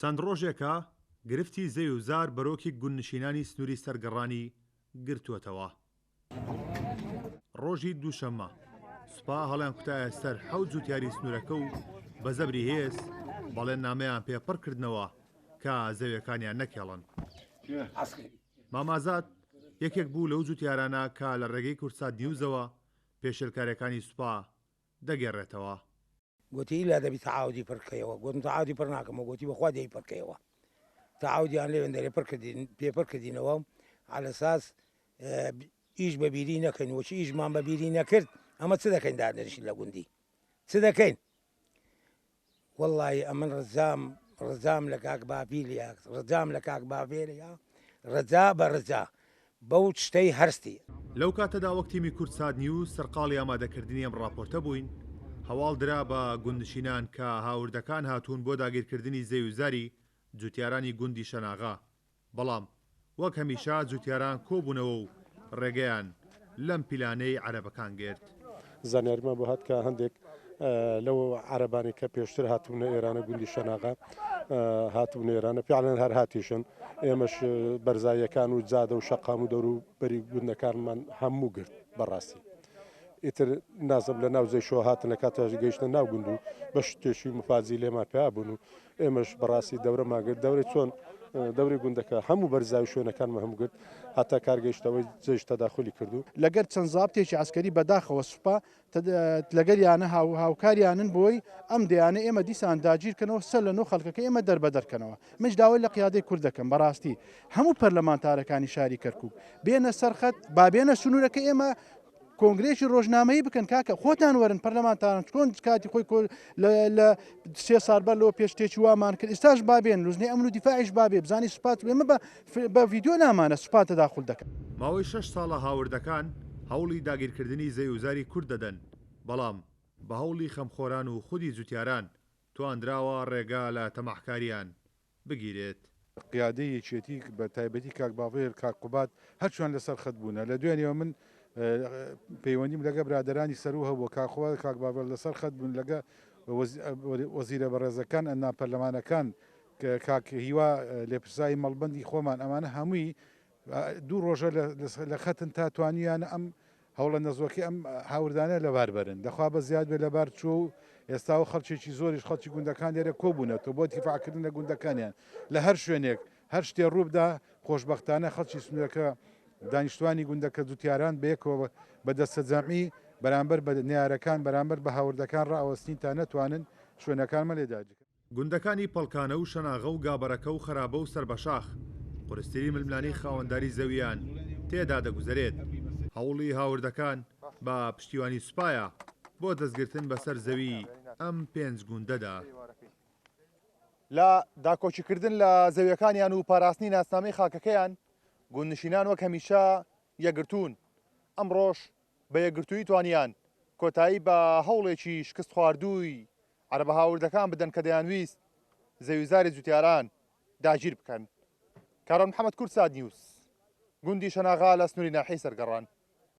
چەند ڕۆژێکە گرفتی زەوی و زار بەرۆکی گوندنشینانی سنووری سەرگەڕانی گرتووەتەوە. ڕۆژی دووشەممە سوپا هەڵیانکوتایە سەر حەوت جووتیاری سنوورەکە و بە زەبری هێز بەڵێننامەیان پێ پڕ کردنەوە کە زەویەکانیان نەکێڵن. مام ئازاد یەکێک بوو لەو جووتیارانە کە لە ڕێگەی کوردسات نیوزەوە پێشێلکارییەکانی سوپا دەگێڕێتەوە. گۆتی ئیلا دەبی تەعاودی پڕ کەیەوە، گۆتم تەعاودی پڕ ناکەمەوە، گۆتی بەخوا دێی پڕ کەیەوە. تەعاودیان لەوێندەرێ پڕ کردین، پێ پڕ کردینەوە عەلەساس ئیش بە بیری نەکەین، وەچی ئیشمان بە بیری نەکرد ئەمە چ دەکەین دادەنیشین لە گوندی چ دەکەین؟ وەڵڵاهی ئەمن ڕجام ڕجام لە کاک باپیلیا ڕجام لە کاک باپێلیا ڕجا بە ڕجا بەو شتەی هەرستی. لەو کاتەدا وەک تیمی کوردسات نیوز سەرقاڵی ئامادەکردنی ئەم ڕاپۆرتە بووین، هەواڵ درا بە گوندنشینان کە هاوردەکان هاتوون بۆ داگیرکردنی زەویوزاری جوتیارانی گوندی شەناغە، بەڵام وەک هەمیشە جوتیاران کۆبوونەوە و ڕێگەیان لەم پیلانەی عەرەبەکان گرت. زانیاریمان بۆ هات کە هەندێک لەو عەرەبانەی کە پێشتر هاتبوونە ئێرانە گوندی شەناغە هاتبوونە ئێرانە فعلەن هەر هاتیشن ئێمەش بەرزاییەکان و جادە و شەقام و دەورو بەری گوندەکانمان هەموو گرت بەڕاستی ئیتر نازم لە ناو جەیشەوە هاتن لە کاتێش گەیشتە ناو گوند و بە شتێکی مفاجی لێمان پیا بوون و ئێمەش بەڕاستی دەورەمان گرت دەورەی چۆن دەوری گوندەکە هەموو بەرزاوی شوێنەکانمان هەموو گرت هەتا کار گەیشتەوەی جەیش تەداخولی کردو. لەگەر چەند زابتێکی عەسکەری بەداخەوە سوپا لەگەریانە هاوکاریانن بۆی ئەم دێیانە ئێمە دیسان داگیر کەنەوە سەر لە نۆ خەڵکەکە ئێمە دەربەدەر کەنەوە منش داوای لە قیادەی کورد دەکەم بەڕاستی هەموو پەرلەمانتارەکانی شاری کەرکوک بێنە سەر خەت با بێنە سنوورەکە ئێمە کۆنگرەیەکی ڕۆژنامەیی بکەن کاکە خۆتان وەرن پەرلەمانتاران چۆن کاتی خۆی کۆ لە سێ سال بەر لەوە پێش شتێکی وامان کرد ئێستاش با بێن لوزنەی ئەمن و دیفاعیش با بێ بزانی سوپات ئێمە بە بە ڤیدیۆ نامانە سوپا تەداخول دەکەن. ماوەی شەش ساڵە هاوردەکان هەوڵی داگیرکردنی زەویوزاری کورد دەدەن، بەڵام بە هەوڵی خەمخۆران و خودی جوتیاران تواندراوە ڕێگا لە تەماحکاریان بگیرێت. قیادەی یەکێتی بە تایبەتی کاک باڤێل، کاک قوباد هەرچوان لەسەر خەت بوونە. لە دوێنێوە من پەیوەندیم لەگە برادەرانی سەروو هەبووە، کاک قوباد و کاک باڤێل لەسەر خەت بوون لەگە وەزیرە بەڕێزەکان، ئەندام پەرلەمانەکان، کاک هیوا لێپرسراوی مەڵبەندی خۆمان، ئەمانە هەمووی دوو ڕۆژە لە خەتن تا توانیویانە ئەم هەوڵە نەزۆکی ئەم هاوردانە لەبار بەرن. لەخوا بەزیاد بێ لەبار چووە و ئێستا و خەڵکێکی زۆریش خەڵکی گوندەکان لێرە کۆبوونەتەوە بۆ دیفاعکردن لە گوندەکانیان. لە هەر شوێنێک هەر شتێ ڕووبدا خۆشبەختانە خەڵکی سنوورەکە دانیشتوانی گوندەکە جوتیاران بەیەکەوە بە دەستەجەمعی بەرامبەر بە نەیارەکان بەرامبەر بە هاوردەکان ڕائەوەستین تا نەتوانن شوێنەکانمان لێ داگیرکەن. گوندەکانی پەڵکانە و شەناغە و گابەرەکە و خەرابە و سەربەشاخ قورسترین ململانێی خاوەنداری زەوییان تێدا دەگوزەرێت. هەوڵی هاوردەکان بە پشتیوانی سوپایە بۆ دەستگرتن بەسەر زەوی ئەم پێنج گوندەدا. لە داکۆکیکردن لە زەویەکانیان و پاراستنی ناسنامەی خاکەکەیان، گوندنشینان وەک هەمیشە یەکگرتوون، ئەمڕۆش بە یەکگرتوویی توانیان کۆتایی بە هەوڵێکی شکستخواردووی عەرەبە هاوردەکان بدەن کە دەیانویست زەویوزاری جوتیاران داگیر بکەن. کاروان محەمەد کوردسات نیوز، گوندی شەناغا لە سنووری ناحیەی سەرگەڕان.